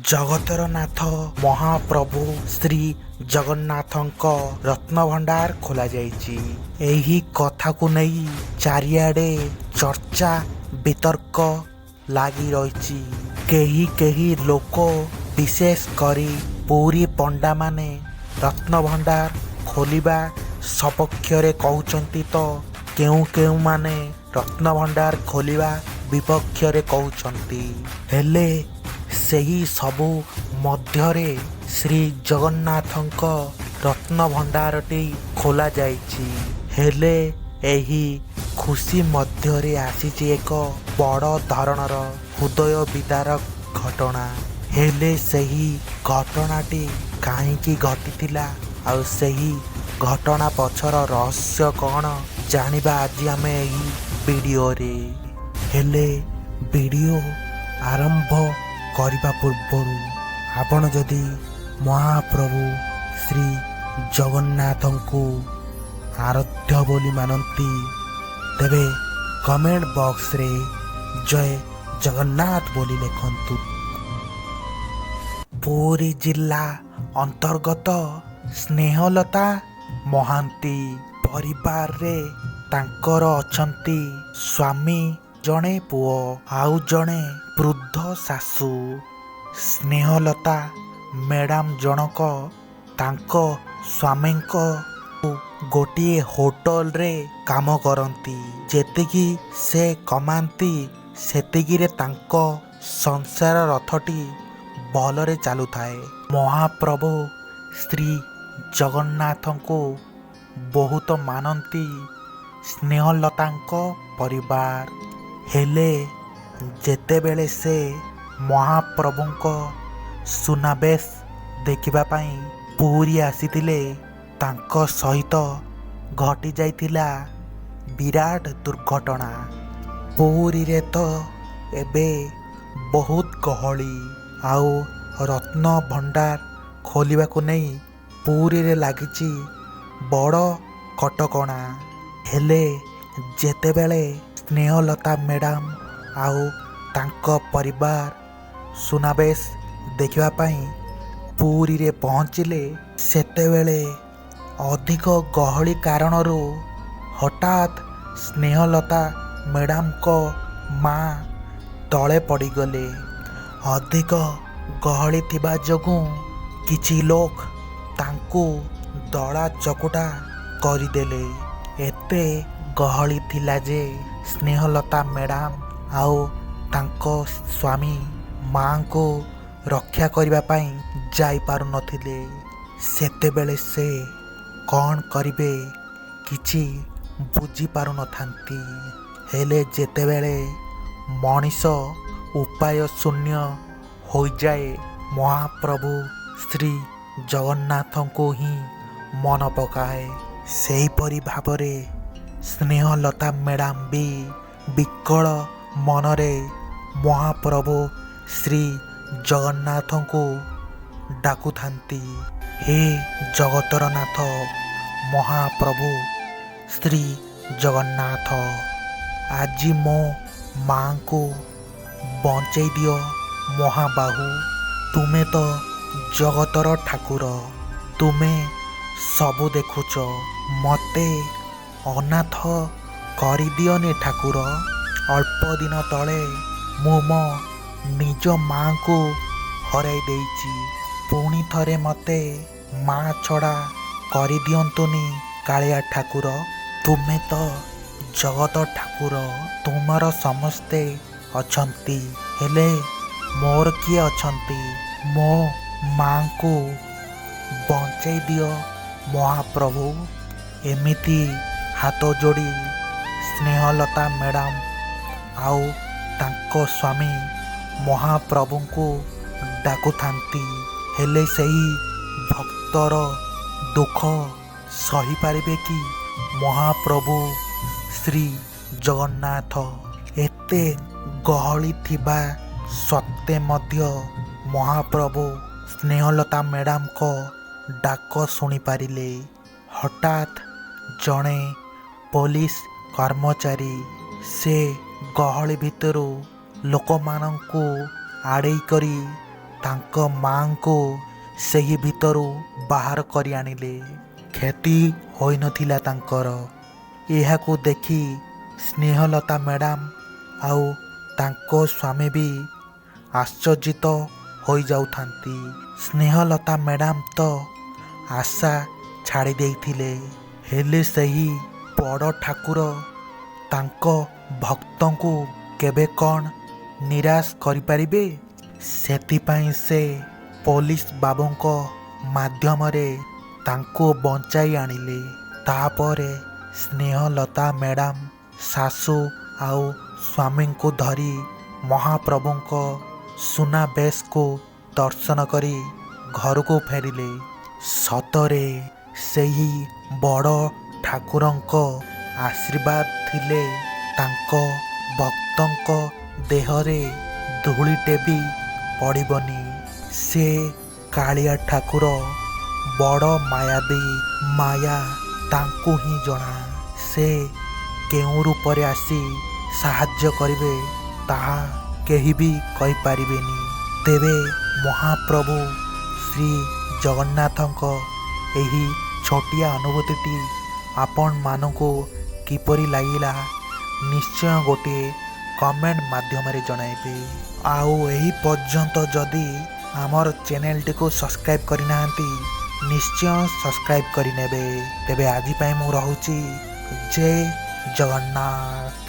ଜଗତର ନାଥ ମହାପ୍ରଭୁ ଶ୍ରୀ ଜଗନ୍ନାଥଙ୍କ ରତ୍ନଭଣ୍ଡାର ଖୋଲାଯାଇଛି। ଏହି କଥାକୁ ନେଇ ଚାରିଆଡ଼େ ଚର୍ଚ୍ଚା ବିତର୍କ ଲାଗି ରହିଛି। କେହି କେହି ଲୋକ, ବିଶେଷ କରି ପୁରୀ ପଣ୍ଡାମାନେ ରତ୍ନଭଣ୍ଡାର ଖୋଲିବା ସପକ୍ଷରେ କହୁଛନ୍ତି ତ କେଉଁ କେଉଁମାନେ ରତ୍ନଭଣ୍ଡାର ଖୋଲିବା ବିପକ୍ଷରେ କହୁଛନ୍ତି। ହେଲେ ସେହି ସବୁ ମଧ୍ୟରେ ଶ୍ରୀ ଜଗନ୍ନାଥଙ୍କ ରତ୍ନଭଣ୍ଡାରଟି ଖୋଲାଯାଇଛି। ହେଲେ ଏହି ଖୁସି ମଧ୍ୟରେ ଆସିଛି ଏକ ବଡ଼ ଧରଣର ହୃଦୟ ବିଦାରକ ଘଟଣା। ହେଲେ ସେହି ଘଟଣାଟି କାହିଁକି ଘଟିଥିଲା ଆଉ ସେହି ଘଟଣା ପଛର ରହସ୍ୟ କ'ଣ, ଜାଣିବା ଆଜି ଆମେ ଏହି ଭିଡ଼ିଓରେ। ହେଲେ ଭିଡ଼ିଓ ଆରମ୍ଭ କରିବା ପୂର୍ବରୁ ଆପଣ ଯଦି ମହାପ୍ରଭୁ ଶ୍ରୀ ଜଗନ୍ନାଥଙ୍କୁ ଆରାଧ୍ୟ ବୋଲି ମାନନ୍ତି, ତେବେ କମେଣ୍ଟ ବକ୍ସରେ ଜୟ ଜଗନ୍ନାଥ ବୋଲି ଲେଖନ୍ତୁ। ପୁରୀ ଜିଲ୍ଲା ଅନ୍ତର୍ଗତ ସ୍ନେହଲତା ମହାନ୍ତି ପରିବାରରେ ତାଙ୍କର ଅଛନ୍ତି ସ୍ୱାମୀ, ଜଣେ ପୁଅ ଆଉ ଜଣେ ବୃଦ୍ଧ ଶାଶୁ। ସ୍ନେହଲତା ମ୍ୟାଡ଼ାମ ଜଣକ ତାଙ୍କ ସ୍ୱାମୀଙ୍କ ଗୋଟିଏ ହୋଟେଲରେ କାମ କରନ୍ତି। ଯେତିକି ସେ କମାନ୍ତି, ସେତିକିରେ ତାଙ୍କ ସଂସାର ରଥଟି ଭଲରେ ଚାଲୁଥାଏ। ମହାପ୍ରଭୁ ଶ୍ରୀ ଜଗନ୍ନାଥଙ୍କୁ ବହୁତ ମାନନ୍ତି ସ୍ନେହଲତାଙ୍କ ପରିବାର। ହେଲେ ଯେତେବେଳେ ସେ ମହାପ୍ରଭୁଙ୍କ ସୁନାବେଶ ଦେଖିବା ପାଇଁ ପୁରୀ ଆସିଥିଲେ, ତାଙ୍କ ସହିତ ଘଟିଯାଇଥିଲା ବିରାଟ ଦୁର୍ଘଟଣା। ପୁରୀରେ ତ ଏବେ ବହୁତ ଗହଳି, ଆଉ ରତ୍ନଭଣ୍ଡାର ଖୋଲିବାକୁ ନେଇ ପୁରୀରେ ଲାଗିଛି ବଡ଼ କଟକଣା। ହେଲେ ଯେତେବେଳେ ସ୍ନେହଲତା ମ୍ୟାଡ଼ାମ ଆଉ ତାଙ୍କ ପରିବାର ସୁନାବେଶ ଦେଖିବା ପାଇଁ ପୁରୀରେ ପହଞ୍ଚିଲେ, ସେତେବେଳେ ଅଧିକ ଗହଳି କାରଣରୁ ହଠାତ୍ ସ୍ନେହଲତା ମ୍ୟାଡ଼ାମଙ୍କ ମା ତଳେ ପଡ଼ିଗଲେ। ଅଧିକ ଗହଳି ଥିବା ଯୋଗୁଁ କିଛି ଲୋକ ତାଙ୍କୁ ଦଳା ଚକଟା କରିଦେଲେ। ଏତେ ଗହଳି ଥିଲା ଯେ ସ୍ନେହଲତା ମ୍ୟାଡ଼ାମ ଆଉ ତାଙ୍କ ସ୍ୱାମୀ ମାଙ୍କୁ ରକ୍ଷା କରିବା ପାଇଁ ଯାଇପାରୁନଥିଲେ। ସେତେବେଳେ ସେ କ'ଣ କରିବେ କିଛି ବୁଝିପାରୁନଥାନ୍ତି। ହେଲେ ଯେତେବେଳେ ମଣିଷ ଉପାୟ ଶୂନ୍ୟ ହୋଇଯାଏ, ମହାପ୍ରଭୁ ଶ୍ରୀ ଜଗନ୍ନାଥଙ୍କୁ ହିଁ ମନ ପକାଏ। ସେହିପରି ଭାବରେ ସ୍ନେହଲତା ମ୍ୟାଡ଼ାମ ବି ବିକଳ ମନରେ ମହାପ୍ରଭୁ ଶ୍ରୀ ଜଗନ୍ନାଥଙ୍କୁ ଡାକୁଥାନ୍ତି, ହେ ଜଗତର ନାଥ ମହାପ୍ରଭୁ ଶ୍ରୀ ଜଗନ୍ନାଥ, ଆଜି ମୋ ମାଙ୍କୁ ବଞ୍ଚେଇ ଦିଅ ମହାବାହୁ। ତୁମେ ତ ଜଗତର ଠାକୁର, ତୁମେ ସବୁ ଦେଖୁଛ, ମୋତେ ଅନାଥ କରିଦିଅନି ଠାକୁର। ଅଳ୍ପ ଦିନ ତଳେ ମୁଁ ମୋ ନିଜ ମାଙ୍କୁ ହରାଇ ଦେଇଛି, ପୁଣି ଥରେ ମୋତେ ମା ଛଡ଼ା କରିଦିଅନ୍ତୁନି କାଳିଆ ଠାକୁର। ତୁମେ ତ ଜଗତ ଠାକୁର, ତୁମର ସମସ୍ତେ ଅଛନ୍ତି, ହେଲେ ମୋର କିଏ ଅଛନ୍ତି? ମୋ ମାଙ୍କୁ ବଞ୍ଚେଇ ଦିଅ ମହାପ୍ରଭୁ। ଏମିତି ହାତ ଯୋଡ଼ି ସ୍ନେହଲତା ମ୍ୟାଡ଼ାମ ଆଉ ତାଙ୍କ ସ୍ୱାମୀ ମହାପ୍ରଭୁଙ୍କୁ ଡାକୁଥାନ୍ତି। ହେଲେ ସେହି ଭକ୍ତର ଦୁଃଖ ସହିପାରିବେ କି ମହାପ୍ରଭୁ ଶ୍ରୀ ଜଗନ୍ନାଥ? ଏତେ ଗହଳି ଥିବା ସତ୍ତ୍ୱେ ମଧ୍ୟ ମହାପ୍ରଭୁ ସ୍ନେହଲତା ମ୍ୟାଡ଼ାମଙ୍କ ଡାକ ଶୁଣିପାରିଲେ। ହଠାତ୍ ଜଣେ ପୋଲିସ କର୍ମଚାରୀ ସେ ଗହଳି ଭିତରୁ ଲୋକମାନଙ୍କୁ ଆଡ଼େଇ କରି ତାଙ୍କ ମାଆଙ୍କୁ ସେହି ଭିତରୁ ବାହାର କରି ଆଣିଲେ। କ୍ଷତି ହୋଇନଥିଲା ତାଙ୍କର। ଏହାକୁ ଦେଖି ସ୍ନେହଲତା ମ୍ୟାଡ଼ାମ୍ ଆଉ ତାଙ୍କ ସ୍ୱାମୀ ବି ଆଶ୍ଚର୍ଯ୍ୟିତ ହୋଇଯାଉଥାନ୍ତି। ସ୍ନେହଲତା ମ୍ୟାଡ଼ାମ୍ ତ ଆଶା ଛାଡ଼ି ଦେଇଥିଲେ, ହେଲେ ସେହି ବଡ଼ ଠାକୁର ତାଙ୍କ ଭକ୍ତଙ୍କୁ କେବେ କ'ଣ ନିରାଶ କରିପାରିବେ? ସେଥିପାଇଁ ସେ ପୋଲିସ ବାବୁଙ୍କ ମାଧ୍ୟମରେ ତାଙ୍କୁ ବଞ୍ଚାଇ ଆଣିଲେ। ତାପରେ ସ୍ନେହଲତା ମ୍ୟାଡ଼ାମ୍ ଶାଶୁ ଆଉ ସ୍ୱାମୀଙ୍କୁ ଧରି ମହାପ୍ରଭୁଙ୍କ ସୁନାବେଶକୁ ଦର୍ଶନ କରି ଘରକୁ ଫେରିଲେ। ସତରେ ସେହି ବଡ଼ ଠାକୁରଙ୍କ ଆଶୀର୍ବାଦ ଥିଲେ ତାଙ୍କ ଭକ୍ତଙ୍କ ଦେହରେ ଧୂଳିଟେ ବି ପଡ଼ିବନି। ସେ କାଳିଆ ଠାକୁର ବଡ଼ ମାୟାବୀ, ମାୟା ତାଙ୍କୁ ହିଁ ଜଣା। ସେ କେଉଁ ରୂପରେ ଆସି ସାହାଯ୍ୟ କରିବେ ତାହା କେହି ବି କହିପାରିବେନି। ତେବେ ମହାପ୍ରଭୁ ଶ୍ରୀ ଜଗନ୍ନାଥଙ୍କ ଏହି ଛୋଟିଆ ଅନୁଭୂତିଟି ଆପଣମାନଙ୍କୁ କିପରି ଲାଗିଲା, ନିଶ୍ଚୟ ଗୋଟିଏ କମେଣ୍ଟ ମାଧ୍ୟମରେ ଜଣାଇବେ। ଆଉ ଏହି ପର୍ଯ୍ୟନ୍ତ ଯଦି ଆମର ଚ୍ୟାନେଲଟିକୁ ସବସ୍କ୍ରାଇବ୍ କରିନାହାନ୍ତି, ନିଶ୍ଚୟ ସବସ୍କ୍ରାଇବ୍ କରିନେବେ। ତେବେ ଆଜି ପାଇଁ ମୁଁ ରହୁଛି। ଜୟ ଜଗନ୍ନାଥ।